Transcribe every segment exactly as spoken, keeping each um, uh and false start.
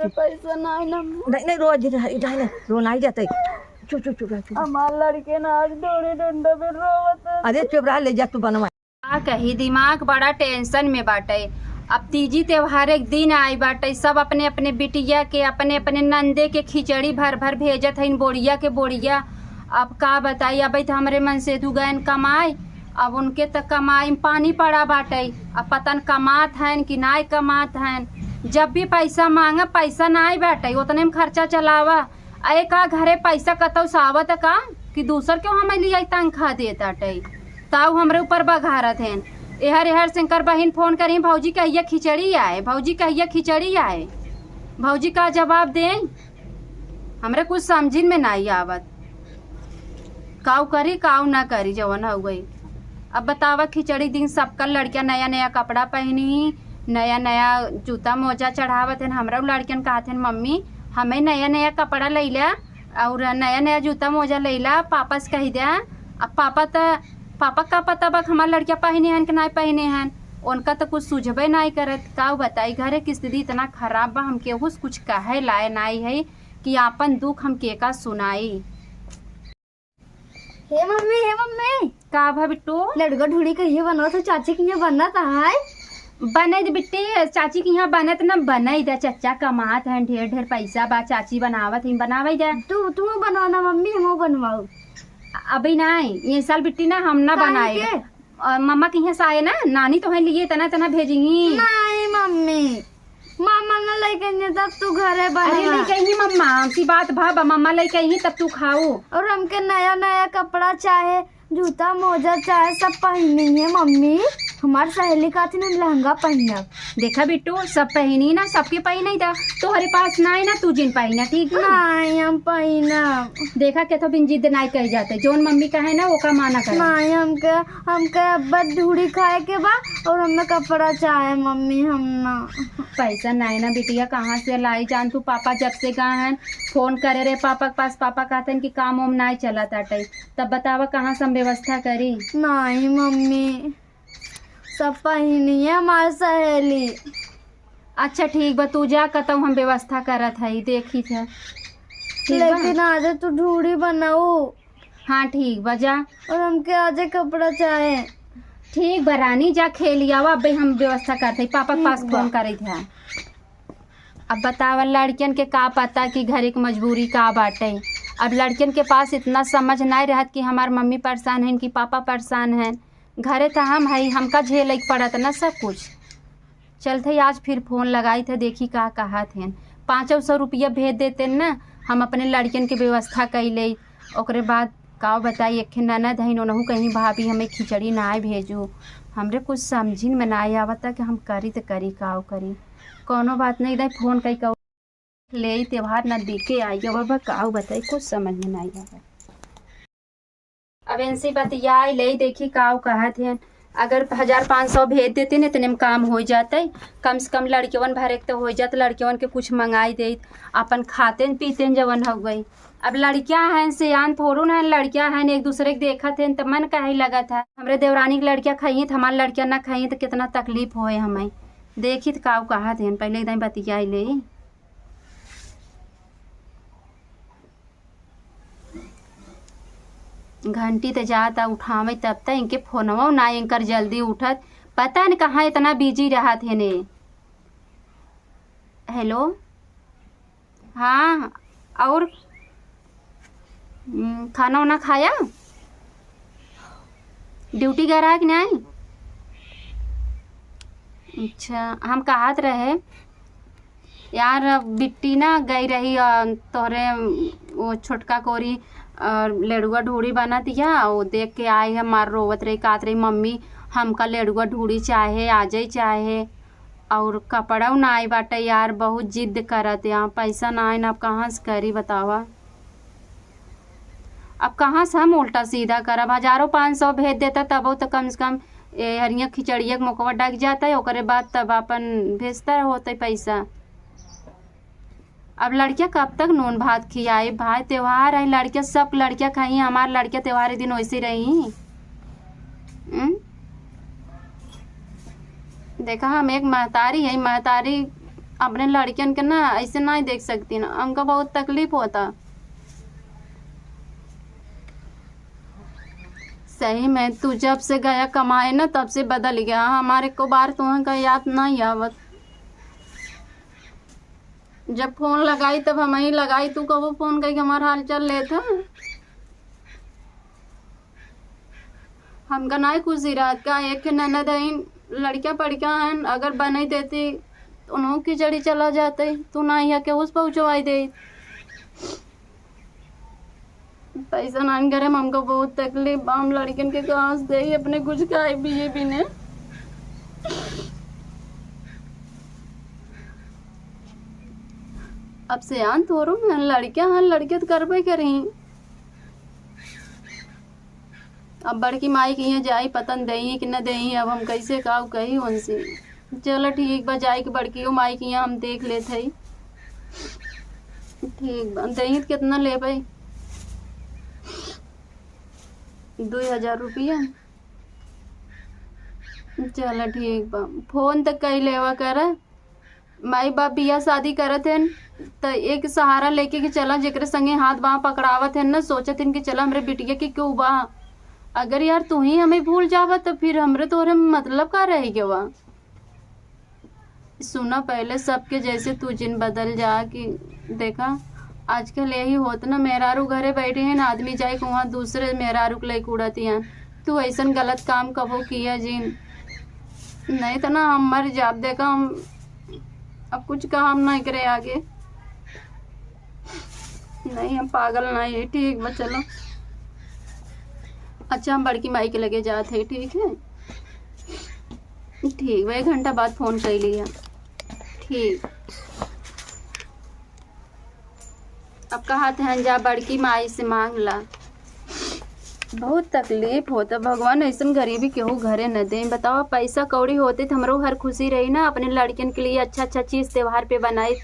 पैसा नाही ना। नहीं, नहीं, रो, अजी, नहीं, नहीं, नहीं, रो, नहीं जाते। चुप, चुप, चुप रह, चुप। हमार लड़के ना आज ढोड़ी ढूंढा फिर रोवत है। अरे, चुप रह, ले जा, तू बनवा। का कही, दिमाग बड़ा tension में बाटे। अब तीजी त्योहार एक दिन आई बाटे, सब अपने अपने बिटिया के, अपने अपने नंदे के खिचड़ी भर भर भेजत हईन, बोड़िया के बोड़िया। अब का बताई, अबे तो हमरे मन से दू गयन कमाए, अब उनके त कमाई में पानी पड़ा बाटे। अब पता न कमात हन कि नाय कमात हन। जब भी पैसा मांगे, पैसा नाय बाटे, उतने में खर्चा चलावा। अरे का घरे पैसा कतौ से आवत का कि दूसर क्यों हमें लिया तनखा देत आटे? ताऊ हमरे ऊपर बघारत हैं। एहर एहर से इनकर बहिन फोन करी, "भौजी कहिया खिचड़ी आए, भौजी कहिया खिचड़ी आए।" भौजी का जवाब दें, हमरे कुछ समझिन में नाई आवत। काऊ करी, काऊ ना करी, जवन हो गई। अब बतावा, खिचड़ी दिन सबका लड़कियां नया नया कपड़ा पहनी, नया नया जूता मोजा चढ़ावत हैं। हमरा लड़कियन कहत हैं, "मम्मी, हमें नया नया कपड़ा लैला और नया नया जूता मोजा लैला, पापा से कह द्या।" अब पापा त, पापा का पता बा हमार लड़कियां पहने हैं कि नाय पहने हैं, उनका तो कुछ सुझबे नाय करत। काऊ बताई, घरे की स्थिति इतना खराब बा, हम केहू से कुछ कहे लाए नाय है कि आपन दुख हम केका सुनाई। हे मम्मी, हे मम्मी। का भा बिट्टू? लड़ुआ ढूढ़ी कहिए बनत हो, चाची के यहाँ बनत है। बने दे बिट्टी, चाची के यहाँ बनत न बने दे, चच्चा कमात हैं, ढेर ढेर पैसा बा, चाची बनावत हैं, बनावे दे। तू, तू बनवा ना मम्मी, हम बनवाऊ। अभी नहीं, ये साल बिट्टी ना हम ना काहे बनाए। के? और मम्मा के यहाँ से आए ना, नानी तो है लिए तना तना भेजेंगी। नहीं मम्मी, मामा ना लेके अइहे तब तू घरे अरे बनवा। लेके अइही मम्मा, की बात भा बा, मम्मा लेके अइही तब तू खाऊ। और हमके नया नया कपड़ा चाहे, जूता मोजा चाहे, सब पहनी है मम्मी। हमार सहेली कहथिन हम लहंगा पहनब। देखा बिट्टू, सब पहनी ना, सबके पहने दा, तोहरे पास ना है ना, तू जिन पहना, ठीक बा? नहीं, हम पहनब। देखा के तो बिन जिद नाई कही जाते, जोन मम्मी कहे ना, ओका माना करे। नहीं, हमके, हमके अब्बा ढूढ़ी खाए के बा और हमें कपड़ा चाहे मम्मी, हम ना। पैसा नाई ना बिटिया, कहाँ से लाई जान तू? पापा जब से गा हैं, फोन करे रे पापा के पास, पापा कहते हैं कि काम वाम नाई चलत आटे, तब बतावा कहाँ से हम व्यवस्था करी? नहीं मम्मी, सब पहनी है हमार सहेली। अच्छा ठीक बा, तू जा, कतौ हम व्यवस्था करत हई, देखी थे। ठीक बा? लेकिन आज तू ढूढ़ी बनाऊ। हाँ ठीक बा, जा। और हमके आजे कपड़ा चाहे। ठीक बा रानी, जा खेली आवा, अबे हम व्यवस्था करत हई, पापा के ठीक पास बा। फोन करत है। अब बतावा, लड़कियन के का पता कि घरे के मजबूरी का बाटे। अब लड़कियन के पास इतना समझ नाई रहत कि हमार मम्मी परेशान हैं कि पापा परेशान हैं। घरे त हम हई, हमका झेले के पड़त ना सब कुछ। चलत हई आज फिर फोन लगाई थे, देखी का कहत हैं। पाँचौ सौ रुपया भेज देते ना, हम अपने लड़कियन के व्यवस्था कई ले। ओकरे बाद काव बताई, एक ठे ननद हईन, ओनहू कहीं भाभी हमें खिचड़ी नाई भेजू। हमरे कुछ समझिन में नाई आवता कि हम करी त करी, काव करी। कौनो बात नहीं, दाई फोन कई कहू। ले त्योहार नजदीके आई गवा बा, काव बताई, कुछ समझ में नाई आवत। अब इनसे बतियाई ले, देखी काव कहत हैं। अगर हजार पाँच सौ भेज देते न, इतने में काम हो जाते। कम से कम लड़कियन भरे के तो हो जात, लड़कियन के कुछ मंगाई देत, अपन खाते न पीते न जवन हो गई। अब लड़कियां हैं, सियान थोड़ू ना हैं, लड़कियां हैं, एक दूसरे के देखत हैं, त मन काहे लगत है। हमरे देवरानी के लड़कियां खाई त हमार लड़कियां ना खाई त कितना तकलीफ होए हमें। देखी त काव कहत हैं, पहले एकदम बतियाई ले। घंटी त जाता उठावे तब त इनके फोनवा ना इनकर जल्दी उठत, पता न कहाँ इतना बिजी रहत है ने। हेलो, हाँ, और हम्म, खाना वाना खाया? ड्यूटी गया रहा कि नहीं? अच्छा, हम कहत रहे यार, बिट्टी ना गई रही, अ, तोहरे, वो छोटका कोरी, अ, लेड़ुआ ढूढ़ी बनत या, वो देख के आई है, मार रोवत रही, कहत रही, "मम्मी, हमका लेड़ुआ ढूढ़ी चाहे, आ जाई चाहे।" और कपड़ा ना आई बाटे यार, बहुत जिद करत या, पैसा ना आई ना, अब कहाँ से करी बतावा? अब कहाँ से हम उल्टा सीधा करब? हजारों पाँच सौ भेज देता तबो तो कम से कम ए हरिया खिचड़िया के मोकवा डग जाता है, ओकरे बाद तब अपन भेजता होते पैसा। अब लड़किया कब तक नून भात खियाई? भाई त्योहार है, लड़किया सब लड़किया खाई, हमार लड़किया त्योहार के दिन वैसे रही। हम्म? देखा, हम एक महतारी है, महतारी अपने लड़कियन के ना ऐसे नाहीं देख सकती ना, हमका बहुत तकलीफ होता। सही में तू जब से गया कमाए ना, तब से बदल गया। हमारे को बार तुहका याद नाहीं आवत। जब फोन लगाई तब हमहीं लगाई, तू कबो फोन कइके हमार हाल चाल लेत है? हमका नाहीं खुशी रहत का? एक ननद हईन, लड़कियां पड़कियां हन, अगर बनई देती तो उन्हों की जड़ी चला जाते, तू नाहीं है के उस पहुँचवाई दे। पैसा नाहीं करे, हमका बहुत तकलीफ बा, हम लड़कियन के कहाँ से देई, अपने कुछ खाए पिए भी ने। अब सियान तोरो में लड़कियां हैं, लड़के तो करबे करी। अब बड़की माई के यहाँ जाई, पता न देई कि न देई, अब हम कैसे काऊ कही उनसे। चलो ठीक बा, जाई के बड़कियो माई के यहाँ हम देख लेत हई। ठीक बा, देई तो कितना लेबै? दुई हजार रुपया। चलो ठीक बा, फोन तक कई लेवा कर। माई बाप बियाह शादी करत हन, त एक सहारा लेके के चला, जेकरे संगे हाथ बाँह पकड़ावत हन न, सोचत हन कि चला हमरे बिटिया के केहू बा। अगर यार तू ही हमें भूल जावा, त फिर हमरे तोरे में मतलब का रह गवा? सुना, पहले सबके जैसे तू जिन बदल जा कि देखा, आजकल यही होत ना, मेहरारू घरे बैठी हैं ना, आदमी जाए के वहाँ दूसरे मेहरारू के लेके उड़त हैं। तू ऐसन गलत काम कबो किया जिन, नहीं तो ना हम मर जाब। देखा, हम अब कुछ काम नहीं करे आगे। नहीं, हम पागल नहीं है। ठीक बा, चलो। अच्छा, हम बड़की माई के लगे जात है, ठीक है? ठीक बा, एक घंटा बाद फोन कर लिया। ठीक। अब कहत हन जा बड़की माई से मांग ला। बहुत तकलीफ होता भगवान, ऐसन गरीबी केहू घरे न दे। बताओ, पैसा कौड़ी होते तो हमरो घर खुशी रही ना, अपने लड़कियन के लिए अच्छा अच्छा चीज त्योहार पे बनाई,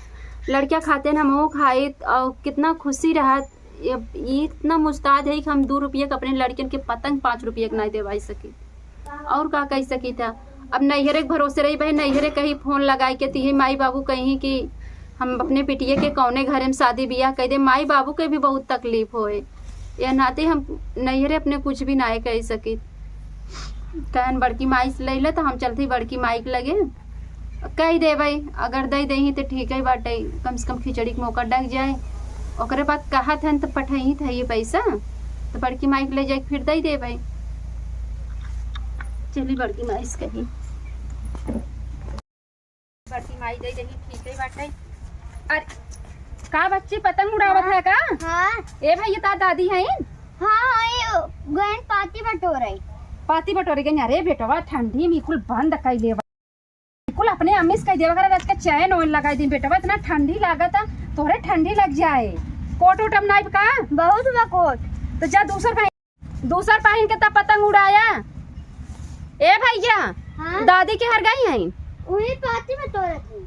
लड़किया खाते न हमहू खाई और कितना खुशी रहत। ये, ये इतना मुस्ताद है कि हम दो रुपये के अपने लड़कियन के पतंग पाँच रुपये के नहीं देवाई सकी। और का कह सकी था? अब नैहरे के भरोसे रही भाई, नैहरे कहीं फोन लगाई के तिहे माई बाबू कहीं कि हम अपने बिटिया के कौने घरे में शादी बियाह कह दे, माई बाबू के भी बहुत तकलीफ होए। यह नाते हम नैहरे अपने कुछ भी ना कह सकी। कहन बड़की माई से ले ले तो हम चलती बड़की माई के लगे। कह देबै, अगर दे देही तो ठीक है बाटे, कम से कम खिचड़ी के मौका डग जाए। ओकरे बाद कहत हन तो पठही था ये पैसा, तो बड़की माई के ले जाए के फिर दे देबै। चली बड़की माई से कही। बड़की माई दे देही, ठीक है बाटे। अरे का बच्ची पतंग उड़ावत है का? हाँ। ए भाई, ये ता दादी हैं? हाँ, हाँ, ये गहन पाती बटोरे। पाती बटोरे गई। अरे बेटवा, ठंडी में कुल बंद कर ले। कुल अपने अम्मी से कह देवा करा, रात के चैन ओन लगाई दिन बेटवा, इतना ठंडी लागत है, तोहरे ठंडी लग जाए। कोट उट अब नाइब का? बहुत बा कोट। तो जा दूसर पहन, दूसर पहन के तब पतंग उड़ाया। ए भैया, हाँ? दादी के हर गई हैं? वही पाती में तोड़त हैं।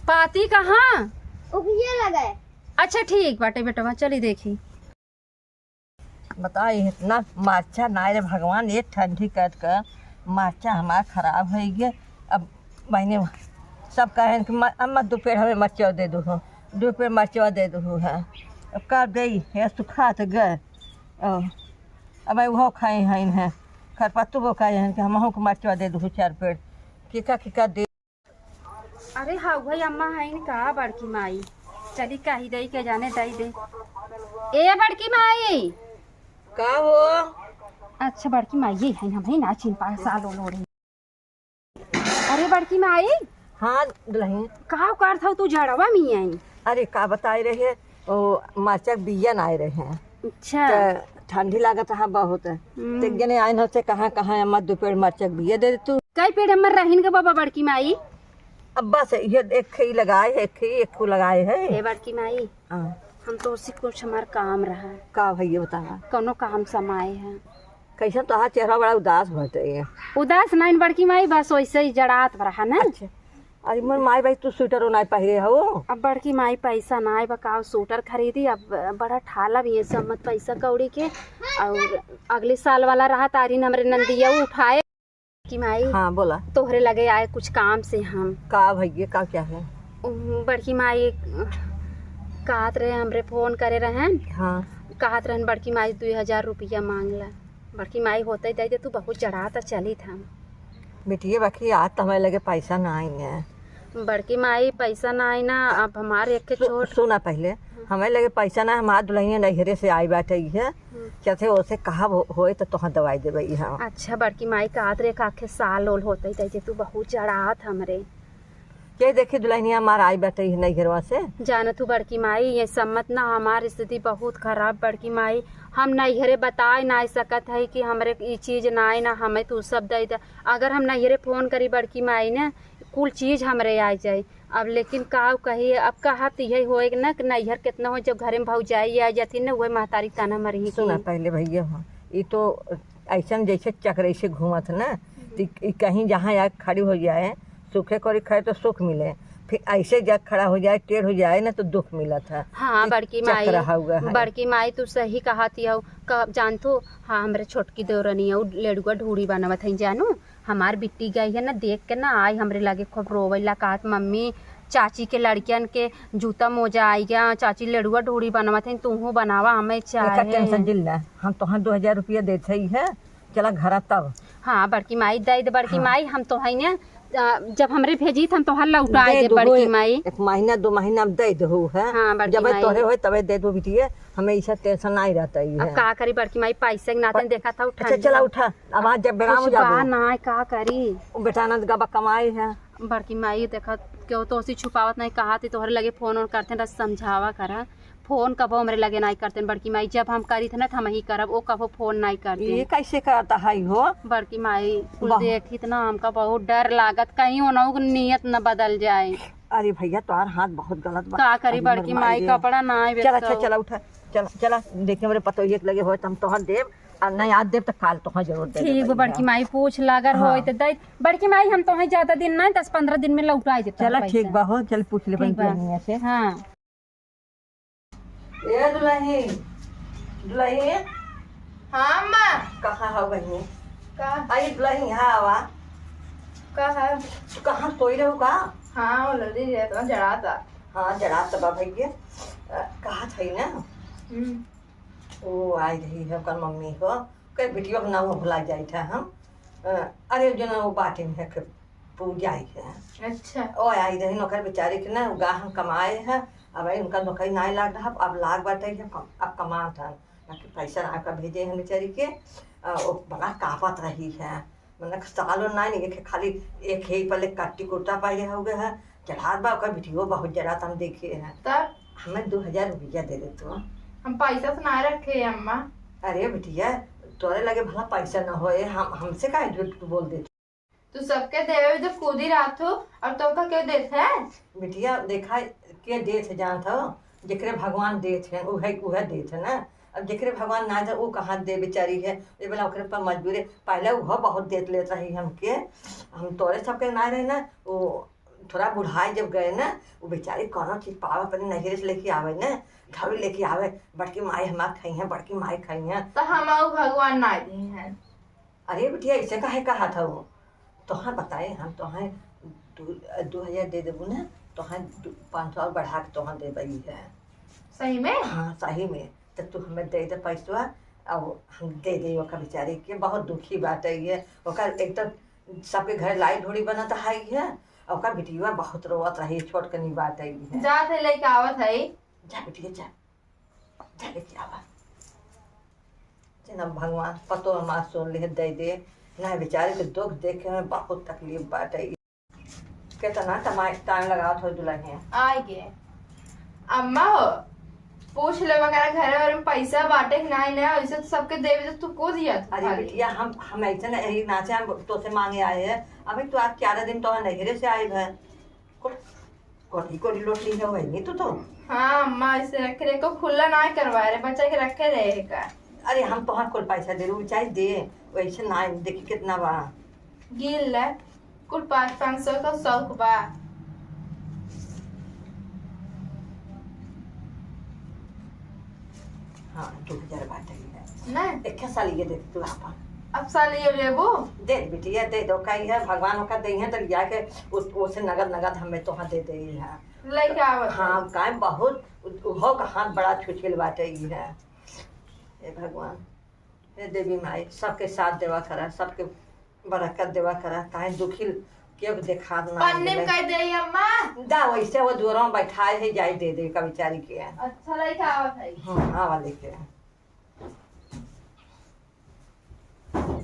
पाती कहाँ? उगिया लगा है। अच्छा ठीक बाटे बेटवा, चली देखी। बताई, इतना मरचा नाय रे भगवान, ये ठंडी कट के मरचा हमार खराब होइ गए। अब मैंने सब कहेन कि म-, अम्मा दो पेड़ हमें मरचा दे दो हो, दो पेड़ मरचा दे दो हो है। अब का देई, ये सुखा तो गए। अ, अब मैं वो खाए हैं, हैं खरपत्तू वो खाए हैं कि हमहू को मरचा दे दो हो चार पेड़। किका किका दे। अरे हाँ, वही अम्मा हईन का बड़की माई? चली कही दई के जाने दई दे। ए बड़की माई। का हो? अच्छा बड़की माई ये हईन, हम ही ना चिन पा सालो लोड़ी। अरे बड़की माई। हाँ दुल्हन। का करत हऊ तू जड़वा में आई? अरे का बताए रहे, ओ मरचा के बिया ना आए रहे हैं। अच्छा। त ठंडी लागत है बहुत। हम्म। ते जने आइन हो से कहाँ, कहाँ अम्मा दो पेड़ मरचा के बिया दे दे तू। कई पेड़ हमर रहिन के बाबा बड़की माई? अब बस ये एक ही लगाए है, एक ही, एक को लगाए है। हे बड़की माई, हाँ। हम तो उसी कुछ हमार काम रहा। का भैया बतावा? कौनो काम समाए है। कैसन तोहार चेहरा बड़ा उदास भटे है। उदास नहीं बड़की माई, बस वैसे ही जड़ात रहा ना। अच्छा। अरे मोर माई भाई तू स्वेटर नाय पहिरे हो। अब बड़की माई पैसा नाय बा, का स्वेटर खरीदी? अब बड़ा ठाला भी है सब मत पैसा कौड़ी के। और अगले साल वाला रहा तारीन हमरे नंदिया उ उठाए। कि माई, हाँ, बोला। तोहरे लगे आए कुछ काम से हम। का भैया, का क्या है? बड़की माई कहत रहे, हमरे फोन करे रहन। हाँ। कहत रहन, "बड़की माई, दुई हजार रुपया मांगला।" बड़की माई, होतै दे दे, तू बहुत जड़ात चलित ह। बिटिया, बाकी आज तो हमारे लगे पैसा नाहीं है। बड़की माई, पैसा नाहीं ना, अब हमारे एक के सु-, छोट सुना पहले, हाँ। हमारे लगे पैसा ना, हमार दुल्हनिया नैहरे से आई बाटे है, हम्म। कहते ओसे कहा हो-, होए तो तोहार दवाई देबे, हाँ। अच्छा बड़की माई, कहत रहे, काखे साल ओल होतै दे दे, तू बहुत जड़ात हमरे। के देखी दुल्हनिया हमार आई बाटे ई नैहरवा से। जानत हूँ बड़की माई, ये सम्मत ना, हमार स्थिति बहुत खराब बड़की माई। हम नैहरे बताए ना सकत है कि हमरे ई चीज ना आए ना, हमें तू सब दे दे। अगर हम नैहरे फोन करी बड़की माई ने, कुल चीज हमरे आ जाए। अब लेकिन का कही, अब कहत यही होए ना कि नैहर कितना हो, जब घरे में भौजाई आ जाती ना, वही महतारी ताना मरही सुना की। पहले भैया हो, ई तो ऐसन जैसे चक्र ऐसे घूमत ना, हम्म। तो ई कहीं जहाँ आके खड़ी हो जाए, सूखे करी खाए तो सुख मिले, फिर ऐसे जा खड़ा हो जाए, टेढ़ हो जाए ना, तो दुख मिलत है। हाँ, ई बड़की चक्र माई, हुआ है। बड़की माई, तू सही कहत हऊ। क-, जानत हो, हाँ, हमरे छोटकी देवरनी है, उ लेडुआ ढूढ़ी बनवत है, जानू, हमार बिट्टी गई है ना, देख के ना आई हमरे लगे खूब रोवैला, कहत, "मम्मी, चाची के लड़कियन के जूता मोजा आई गया, चाची लेडुआ ढूढ़ी बनवत है, तूहू बनावा, हमें एकर चाहे।" टेंशन जिन ला, हम तोहार दो हजार रुपया देत हई है, चला घरा तब। हाँ, बड़की माई, दे दे बड़की हाँ। माई, हम तोहई ने, अ, जब हमरे भेजी त हम तोहार लौटा दे दे दू, बड़की होए, माई। एक महीना, दो महीना में दे देहू है। हाँ, बड़की जब माई। तोहरे होए, तबे दे दू बिटिया, हमें इसे टेंशन नहीं रहता ही अब है। का करी बड़की माई, पैसे के नाते प-, देखा था, उठा अच्छा, लिया। चला उठा, अब आज जब बेराम कुछ जाबो। बा ना, का करी? वो बेटा आनंद गबा कमाए है। बड़की माई, देखा, केहू तो उसी छुपावत नहीं, कहा थी तोहरे लगे फोन ओन करते रह, समझावा करा। फोन कबो हमरे लगे नाई करतेन बड़की माई, जब हम करी थे ना, त हमही करब, ओ कबो फोन नाई करतेन। ये कैसे करता है हो? बड़की माई, कुल वाह। देखी त ना, हमका बहुत डर लागत, कहीं ओनहु के नियत न बदल जाए। अरे भैया, तोहार हाथ बहुत गलत बा। का करी अरे बड़की माई, रे। कपड़ा ना आवे चला, तो। अच्छा, चला, उठा, चला, चला, देखे हमरे पतोहिए के लगे होए त हम तोहर देब, आ नहीं आज देब त काल तोहर जरूर देब ठीक बा भैया। बड़की माई, पूछ लागर हाँ। होए त दे। बड़की माई, हम तोहे ज्यादा दिन ना, दस पन्द्रह दिन में लौटाई देब चला, पैसा। ठीक बा हो, चल पूछ ले ठीक बा। बहनिया से। हाँ। ए दुलही, दुलही। हाँ अम्मा। कहाँ हो बहिनी? का? आई दुलही, यहाँ आवा। का है? तू कहाँ सोई रहू का? हाँ, वो लड़ी रे, तो जड़ाता। हाँ, जड़ाता बा भैया। अ, कहा था ना? हम्म। वो आई रही है ओकर मम्मी को, कई बिटियो के नाम भुला जाई था हम। अ, अरे जो ना वो बाटे में है के पूजा आई है। अच्छा। ओ आई रही नौकर बेचारे के ना, उ गा हम कमाए हैं, अब आई उनका नौकरी नाई लाग रहा, अब लाग बाटे है, कम-, अब कमात है, बाकी पैसा ना का भेजे हैं बेचारी के। अ, वो बड़ा कापत रही है, मतलब सालों नाई, एक खाली एक ही पहले कट्टी कुर्ता पहले हो गए है, चढ़ात बा, ओकर बिटियो बहुत जरा हम देखे हैं। तब? हमें दो हजार रुपया दे दे तू। हम पैसा से ना रखे हैं, अम्मा। अरे बिटिया, तोरे लगे भला पैसा न होए, हम, हमसे काहे झूठ तू बोल देती? तू सबके देवे तो खुद ही रहत हो, और तोका के देत है? बिटिया, देखा, के देत है जानत हो? जेकरे भगवान देत है, उहे, उहे देत है ना। अब जेकरे भगवान ना दे, उ कहाँ दे बेचारी है? ये वाला ओकरे पर मजबूर है। पहले उहो बहुत देत लेत रही हमके, हम तोरे सबके ना रहे ना, वो थोड़ा बुढ़ाई जब गए ना, वो बेचारी कौनो चीज पावे, अपने नैहरे से लेके आवे ना, घरे लेके आवे, "बड़की माई हमार खाई है, बड़की माई खाई है।" तो हम आऊ भगवान ना दी हैं। अरे बिटिया, ऐसे काहे कहा था वो? तोहाँ बताए, हम तोहाँ दू, दू हजार दे देबू ना, तोहाँ दू, पाँच सौ और बढ़ा के तोहाँ दे दई है। सही में? हाँ, सही में। तो तू हमें दे दे पैसवा, अब हम दे दे ओकर बेचारी के, बहुत दुखी बात है ये। ओकर एक तो सबके घर लाइट ढोड़ी बनत है ये, ओकर बिटिया बहुत रोवत रही, छोटकनी बात है ये। जात है, लेके आवत है। जा बिटिया, जा, जा लेके आवा। जना भगवान पतो हमार सुन ले, दे दे। ना बेचारे के दुख देखे में बहुत तकलीफ बाटे। केतना कमाई, टाइम लगावत हो दुल्हनिया। आए गे। अम्मा हो, पूछ ले वगैरह घरे वाले में पैसा बाटे कि नाई ना, ऐसे तो सबके देवे तो तू को दिया तू अरे खाली। बिटिया, हम, हम ऐसे ना, यही नाचे हम तोसे मांगे आए हैं। अबे तू आज ग्यारह दिन तो नैहरे से आए हैं। को-, कोठी कोठी लोट ली है वही नहीं तो, तो। हाँ, अम्मा, ऐसे रखे रहे, को खुला ना करवा रहे, बच्चा के रखे रहे का। अरे, हम तोहार कुल पैसा दे रहे, उ चाहे दे, वैसे ना, देखी कितना बा। गिन ले, कुल पाँच, पाँच सौ का शौक बा। हाँ, दो हजार बाटे ही है। नहीं। एक साल ये दे दे तू आपन। अब साल ये लेबू? दे दे बिटिया, दे दो, कही है, भगवान ओका दे है, तो लिया के उस, उसे नगद, नगद हमें तोहा दे दे है। लइके आवत हाँ, है। काहे बहुत उ-, उहो का हाथ बड़ा छुछिल बाटे ई है। हे भगवान, हे देवी माई, सबके साथ देवा करा, सबके बरकत देवा करा, काहे दुखी केहू देखात ना पन्नी में मिले। कह दे अम्मा। दा वैसे वो दुआरा में बैठाए है, जाए दे दे का बेचारी के। अच्छा, लइके आवत है। हाँ, आवा लेके।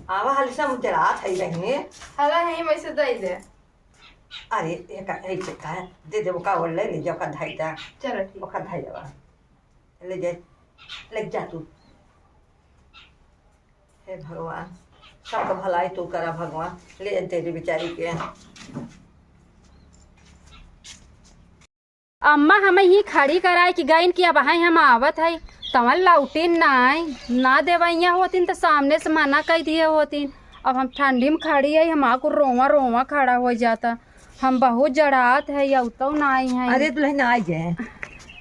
आवा हाली से हम जरात है बहिनी। हला है वैसे दे दे। अरे, एक, एक, एक, दे दे, ओका ओर ले ले जा, ओका धाई जा। चलो, ठीक। ओका धाई जावा। ले जा, ले जा तू। हे भगवान, सबका भलाई तू करा भगवान, ले जा तेरी बेचारी के। अम्मा हमें ही खड़ी कराए कि गइन कि अब हैं हम आवत है, तवन लौटिन ना आए, ना देवैया होतिन तो सामने से मना कर दिए होतिन। अब हम ठंडी में खड़ी है, हमार कुल रोवा रोवा खड़ा हो जाता। हम बहुत जड़ात है, या उतौ ना आई हैं। अरे दुल्हन आ जाए।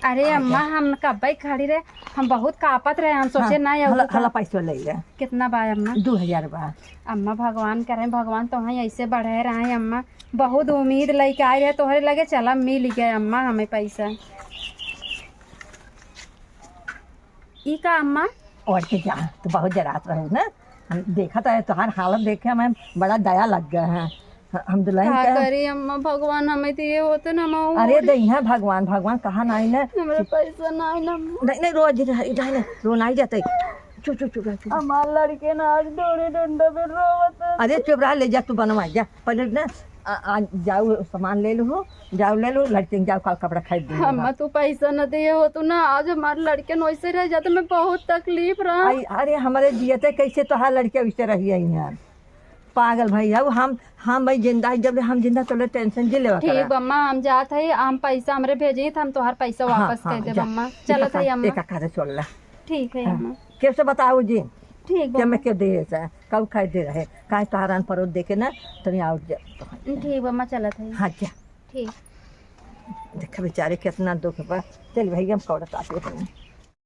अरे आ अम्मा, जा। हम कब्बे खड़ी रहे, हम बहुत कापत रहे, हम सोचे हाँ, ना या हला, उतौ। हला पैसा ले ले। कितना बा अम्मा? दो हजार बा। अम्मा भगवान करे, भगवान तोहई ऐसे बढ़े रहे अम्मा, बहुत उम्मीद लेके आए रहे तोहरे लगे, चला मिल गए अम्मा हमें पैसा। ई का अम्मा? और के जा, तू बहुत जरात रहू ना, हम देखा तो है, तोहार हालत देखे हमें बड़ा दया लग गया है। ह-, हम दुल्हन का के करी अम्मा, भगवान हमें दिए होते ना, हम अरे और दइहा भगवान, भगवान कहा नाई ना। हमरा पैसा नाई ना अम्मा। नहीं, नहीं, रो, अजी, नहीं, नहीं, नहीं, रो नाई जाते। चुप, चुप, चुप रह, चुप। हमार लड़के ना आज डोरी डंडा पे रोवत है। अरे चुप रह, ले जा, तू बनवा जा। पहले ना, आ, आ, जाओ सामान ले लो, जाओ ले लो, लड़के जाओ, काल कपड़ा खरीद दो। अम्मा, तू पैसा न दिए होतू ना, आज हमार लड़के न वैसे रह जाते, मैं बहुत तकलीफ रहा। आई, अरे हमारे जियते कैसे तोहार लड़के वैसे रही है यहाँ? पागल भैया, वो हम, हम भाई जिंदा है, जब हम जिंदा तोले टेंशन जी लेवा ठीक करा। बा अम्मा, हम जात है, हम पैसा हमरे भेजी, तो हम तोहार पैसा हाँ, वापस हाँ, कर देब जा। अम्मा। एक चलत है का-, अम्मा। एक का करे चल ला। ठीक है हाँ। अम्मा। कैसे बताओ जी? ठीक बा कि मैं अम्मा। के दे से, कब खाए दे रहे, काहे तोहार अन परोत देखे ना, तनी और जा। ठीक बा अम्मा, चलत है। हाँ, जा। ठीक। देख बेचारे कितना दुख बा। चल भैया, हम कौड़ा काटे हैं।